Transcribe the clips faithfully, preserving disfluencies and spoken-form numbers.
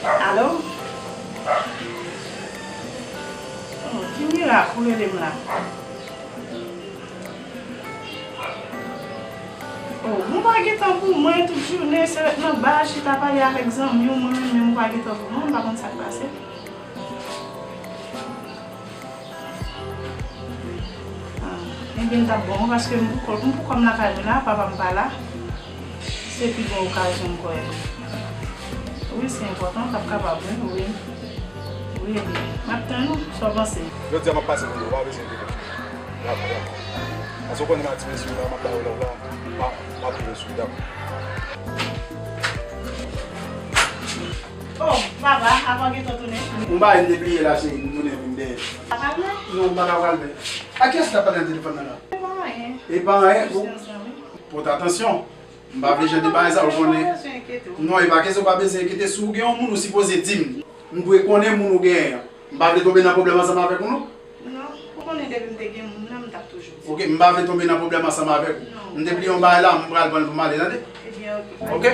Alo? Oh, ki mirak ou rele m la? Oh, mwen pa gen tan pou mwen, tout jounen se ret nan ba, chita pale avèk zanmi w, mwen menm, mwen pa gen tan pou mwen, mwen pa konn sa k pase. Ah, ebyen, l t ap bon, paske m pou kò, m pou kò m lakay mwen la, papa m pa la. Se pi bon okazyon m kwè. Wi, se enpòtan, w t ap kapab, wi, wi. Wi, ebyen, m ap tann ou, sa w panse? Jodi a, m ap pase kote w, ou pa bezwen enkyete w. Bravo, bravo. Paske w konnen m ak ti mesye yo la, m ap ba yo love la, m ap, m ap rive sou w, dakò. Oh, papa, avan gen tan tounen. M pa, m te bliye la, cheri, m tounen vin dèyè. Papa, non? Non, m pa ka pral byen. A kiyès ki t ap pale nan telefòn nan la? E pa anyen. E pa anyen, pou, pote atansyon. M pa vle jan de bagay sa, ou konnen. Non, e pa kesyon pa bezwen enkyete. Si w gen yon moun, ou sipoze di m. M dwe konnen moun ou genyen an. M pa vle tonbe nan pwoblèm ansanm avèk ou, non. Non, ou konnen depi m te gen moun nan, m t ap toujou di. Ok, m pa vle tonbe nan pwoblèm ansanm avèk ou. Non. M te bliye yon bagay la, m pral pran l pou m ale, tande? Ebyen, ok. Ok?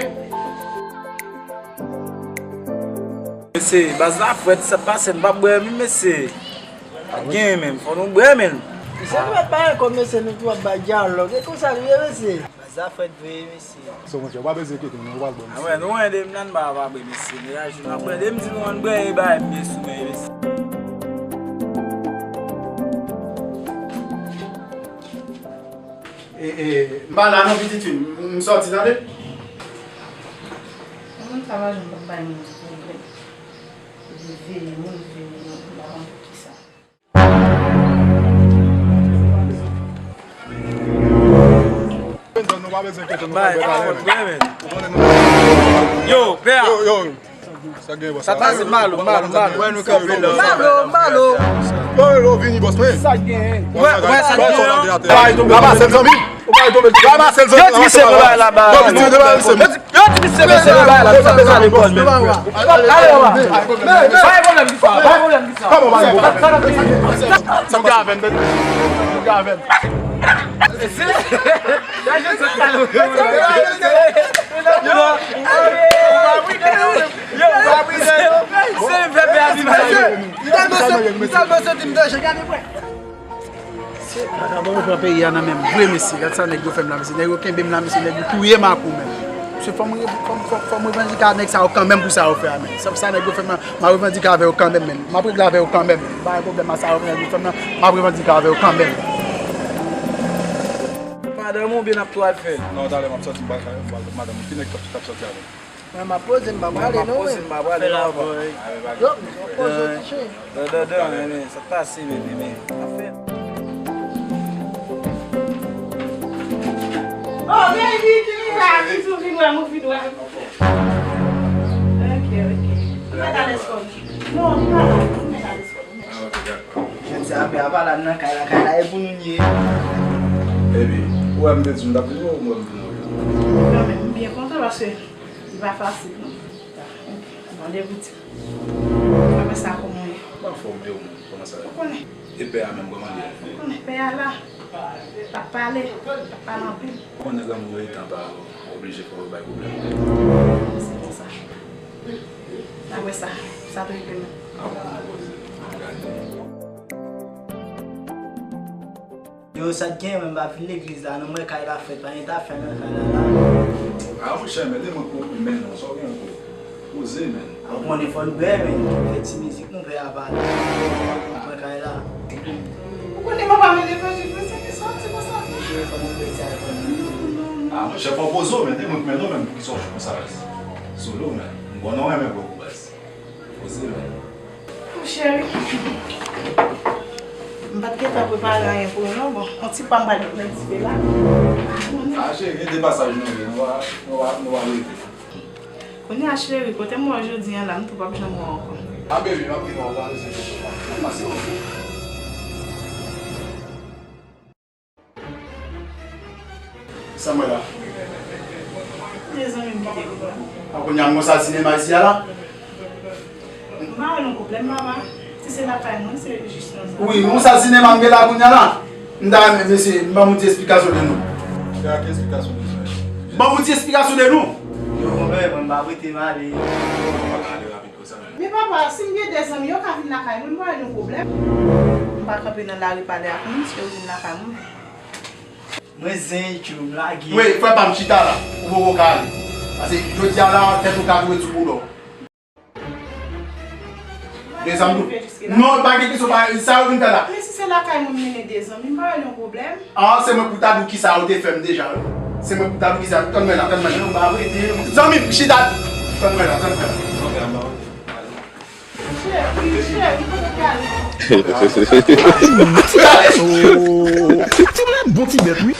Mesye, baz la frèt, sa pase, n p ap bwè, wi, mesye. Pa gen menm, fò nou bwè, menm. Se nou mèt bay ankò, mesye, nou tou ap bay dyalòg. E konsa nou ye, mesye. Baz la frèt vre, mesye. So, monchè, ou pa bezwen enkyete w, non, ou pral bwè, mesye. A wè, nou wè de m nan ba pa bwè, mesye. Meyaj nou ap bwè. De m di nou ann bwè, e bay m byen sou men, mesye. E, e, m pa la non, pitit fi m, m sòti, tande? Moun sa pa janm p ap bay moun pwoblèm. Li veye moun, veye moun, m pa konn pou kisa. Yo, pè a. Yo, yo. Sa gen, bòs. Sa pase, malo, malo, malo. Wè nou kanpe la. Malo, malo. Yo, yo, vini, bòs, men. Sa gen. Wè, wè, sa gen. Ramasel zanmi. Ramasel zanmi. Yo, ti misye, yo, ti misye, yo, ti misye, yo, bay la, sa pase, ale, bòs, men. Ale, ale, ale. Pa gen pwoblèm ki sa, pa gen pwoblèm ki sa. Kòman pa gen pwoblèm? Sa m gen avè m, tande. Sa m gen avè m. Se vèb la di mesye. M tèlman santi m danje, gade mwen. Se vagabon yo pran peyi a nan men m vre, mesye. Gad sa nèg yo fè m la, mesye. Nèg yo kenbe m la, mesye. Nèg yo touye m ak ou menm. Mesye, fò m re-, fò m, fò, fò m revandike a nèg sa yo kanmenm pou sa yo fè a menm. Sa, sa nèg yo fè m la, m a revandike avè yo kanmenm, menm. M ap regle avè yo kanmenm. M pa gen pwoblèm a sa yo fè nèg yo fè m nan. M ap revandike avè yo kanmenm. Madanm ou byen ap twal fè? Non, talè m ap sòti, m pral kay, m pral kot madanm ou. Ki nèg k ap, k ap sòti avè m? Mwen, m ap poze, m pa prale, non, mwen. M ap poze, m pa prale, non, papa. Yo, m poze, ti cheri. Dan, dan, dan, men, men, sa k pase, men, men, men. Afè. Oh, baby, ki mirak, ki sou vin wè m ou vin wè. Ok, ok. Ou mèt al eskòt. Non, li pa la, ou mèt al eskòt. Jodi a, pè a pa la nan kay la, kay la e pou nou l ye. Baby, ou wè m te di w m t ap vin wè w, ou wè m vin wè w. Kanmenm, m byen kontan paske li pa fasil, non. Mande pou ti. Apre sa, kòman w ye? M anfòm, e ou menm, kòman sa ye? Ou konnen. E pè a menm, kòman l ye? Ou konnen, pè a la. L ap pale, l ap pale anpil. Ou konnen granmoun yo etan pa oblije fò yo bay pwoblèm. Se konsa. Apre sa, sa te rive menm. Apre nou poze, nou gade. Yo, sa t gen, mwen m pa vin legliz la, non, mwen kay la frèt, pa gen ta fè nan kay la, la. A, monchè, men, de mwen pou men non, sa w gen pou poze, men. A, ou konnen fò n bwè, men, fè ti mizik nou fè a pa la. Mwen kay la. Ou konnen papa mwen levanjil, men se ki sòti konsa. Monchè, fò nou bwè ti alkòl. A, monchè, fò w poze w, men, de mwen pou men non, men, pou ki sa w fè konsa, baz. Solo, men. M konnen w renmen bwè pou baz. Poze, men. Cheri, m pa t gentan prepare anyen pou ou non, bon, yon ti pa m pral met nan dife la. A, cheri, gen de pasaj nou gen, nou va, nou va, nou va rete. Kounye a, cheri, kote m wè w jodi a la, m tou p ap janm wè w ankò. A, baby, m ap gen w, pa bezwen pase. Pase, ok. Sa m wè la? Mezanmi, m kite ou la. A, kounye a m gon sal sinema isi a la? M pa wè nou pwoblèm, papa. Si se lakay mwen, se jis yon zam. Wi, yon sal sinema m gen la kounye a la. M ta renmen, mesye, m ban m yon ti esplikasyon de nou. Fè a ki esplikasyon de nou? M ban m yon ti esplikasyon de nou. Yo, konpè, mwen m pa prete m ale. Ou pa ka ale rapid. Men papa, si m gen de zanmi, yo ka vin lakay mwen, m pa wè yon pwoblèm. M pa kanpe nan lari pale ak moun, si yo vin lakay mwen. Mwen zen, tchou, m lage. Wi, frè pa m chita la, ou poko ka ale. Paske jodi a la, tèt ou ka tou ret sou boulò. De zanmi tou. Non, pa gen kesyon, pa, sa yo vin fè la. Men si se lakay mwen m mennen de zanmi, m pa wè yon pwoblèm. Ah, se mwen pou ta di w kisa yo te fè m deja, wi. Se mwen pou ta di w kisa, tann mwen la, tann mwen la. Zanmi m, chita. Tann mwen la, tann mwen la. Cheri, cheri, kote w prale? Ti mwen bon ti bèt wi.